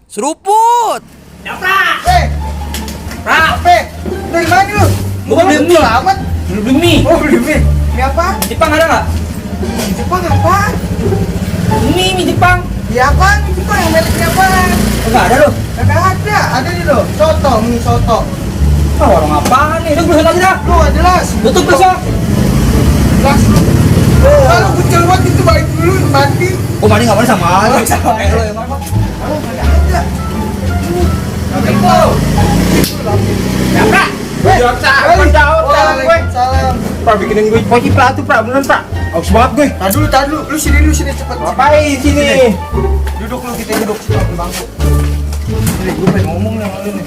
Seruput. Ya, Pra. Pra. Dari mana lu? Gua beli mie. Amat. Beli mie. Oh, beli mie. Mie apa? Jepang ada nggak? Jepang apa? Mie Jepang. Ya apa? Jepang yang mereknya apa? Enggak ada loh. Kagak ada. Ada nih loh. Soto, mie soto. Ah, warung apaan nih? Udah gue aja dah. Lu nggak jelas. Tutup besok. Jelas lu. Kalau kucel banget itu balik dulu mati. Gua mandi nggak mandi sama aja. Sama Kayak lo emang. Kalau nggak ada. Assalamualaikum. Ya, Pra. Salam. Pra bikinin gue poci Pra tuh Pra, beneran Pra. Aus banget gue. Tar dulu. Lu sini cepet. Ngapain sini? Duduk lu, kita duduk di bangku. Gue pengen ngomong nih sama lu nih.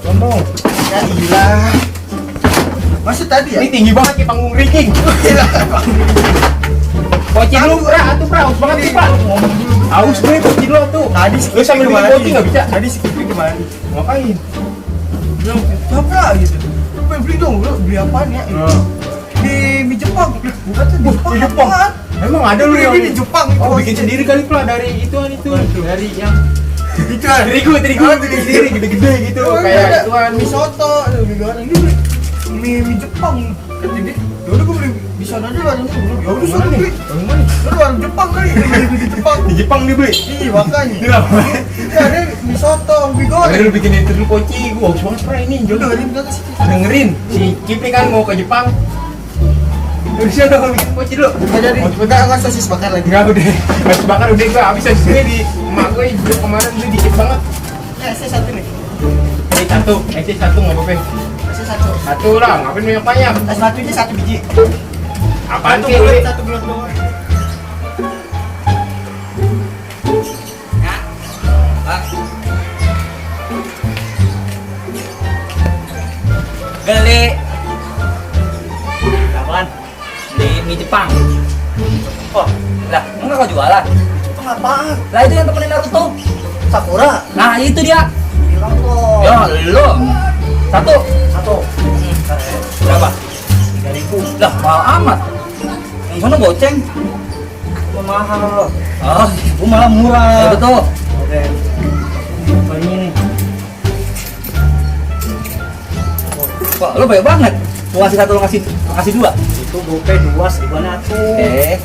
Ngomong. Ya ilah. Maksud tadi ya? Ini tinggi banget kayak panggung rigging. Poci lu Pra, tuh Pra, aus banget tuh Pra. Aus gue poci lu tuh. Tadi Lu sambil bikin poci nggak bisa? Tadi skripnya gimana? Ngapain? Bilang, apa gitu? Lu pengen beli dong, lu beli apaan ya? Di mie Jepang. Bukan tuh di Jepang. Di Jepang. Apaan? Emang ada lu Beli yang di Jepang itu. Oh, bikin sendiri kali Pra dari ituan itu. Dari yang Itu kan. terigu bikin sendiri gede-gede gitu kayak ituan. mie soto, mie goreng. Ini beli mie Jepang. Jadi, yaudah gue beli di sana aja lah. Ya udah sana beli. Yang mana? Lu warung Jepang kali, beli di Jepang. Di Jepang dibeli. Iya makanya. Kenapa? Ya ada mie soto, mie Akhirnya goreng. lu bikinin terus poci, gue haus banget Pra ini. Udah, ini bilang sih. Dengerin, si Kipli kan mau ke Jepang. Udah siapa dong bikin poci dulu? Nggak jadi. Enggak sosis bakar lagi. Enggak udah, masih bakar udah gue habis sosisnya di emak gue hidup kemarin udah dikit banget. Saya satu nih. Ini satu nggak apa-apa. Saya satu. Satu lah, ngapain banyak-banyak? Es batunya satu biji. Apaan Satu sih? bulat, satu bulat doang. Beli. Kapan? Beli mie Jepang. Oh, lah, enggak kau jualan? Jepang apaan? Lah itu yang temenin Naruto. Sakura. Nah, itu dia. Bilang kok. Ya, lo. Satu. Satu. Berapa? 3.000. Lah, mahal amat. Yang sana goceng. Mahal loh. Ah, Gua malah murah. ya betul. Oke. Ini nih. Kok lo banyak banget? Gua kasih satu, lo kasih dua. Itu gope 2 ribuan atuh.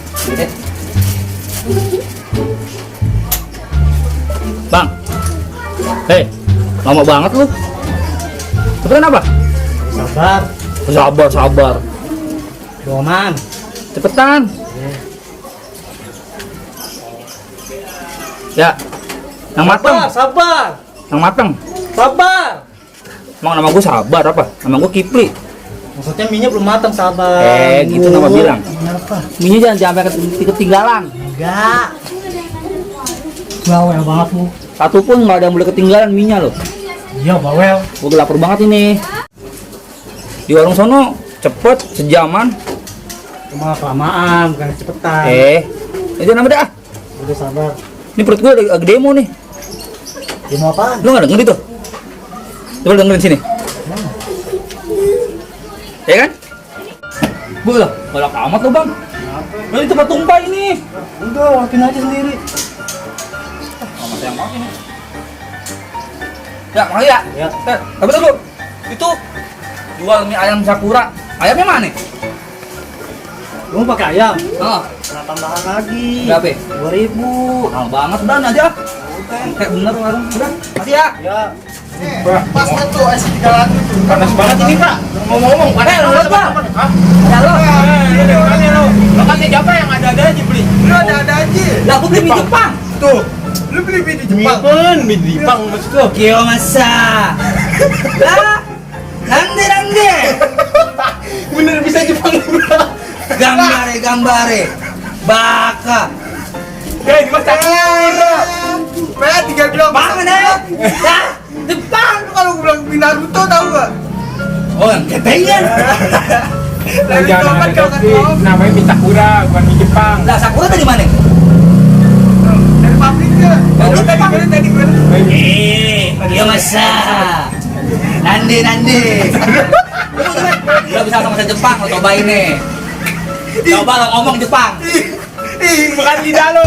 Bang. Hei, lama banget lu. Cepetan apa? Sabar. Sabar. Doman. Cepetan. Ya. Yang mateng. Sabar. Yang mateng. Sabar. Emang nama gue sabar apa? Nama gue Kipli. Maksudnya minyak belum matang, sabar. Gitu nama bilang. Kenapa? Minyak jangan sampai ketinggalan. Enggak. Bawel banget lu. Satu pun nggak ada yang boleh ketinggalan minyak loh. Iya, bawel. Gue udah lapar banget ini. Di warung sono cepet sejaman. Cuma kelamaan, bukan cepetan. Itu nama dah. Udah sabar. Ini perut gue lagi demo nih. Demo apaan? Lu nggak denger itu? Coba dengerin sini. Ya kan? Bu lah, galak amat lo bang. Kenapa? Ini tempat tumpah ini. Udah, wakin aja sendiri. Amat yang mau ini. Ya, makasih ya. Ya. Tapi tunggu. Itu jual mie ayam Sakura. Ayamnya mana? Lu mau pakai ayam? Ah, Nah, tambahan lagi. berapa? 2.000. Mahal banget, udah aja. Kayak bener warung. Udah, makasih ya. Ya. Pas tuh es 300 tuh. Panas banget ini Pak. Ngomong-ngomong, panas lu banget Pak. Hah? Ya lo. Lu deh orangnya lu. Lo kan siapa yang ada aja beli. Lu ada aja. Lah, aku beli mie Jepang. Tuh. Lu beli mie di Jepang. Mie di Jepang maksud lo. Kyo masa. Lah, rande. gambare. Baka. di mas Sakura. Pea tinggal bilang Bangun ayo. Ya, Jepang tuh kalau gue bilang Naruto tahu gak? oh yang ketengan. Dari Jangan kapan ada kau kan topik. Namanya Mi Sakura, bukan Mi Jepang. Lah Sakura tadi mana? dari pabriknya. Dari Tadi gue Iya masa. Nandi. Lo bisa sama Jepang, lo cobain nih. Coba lo ngomong Jepang. Bukan lidah lo.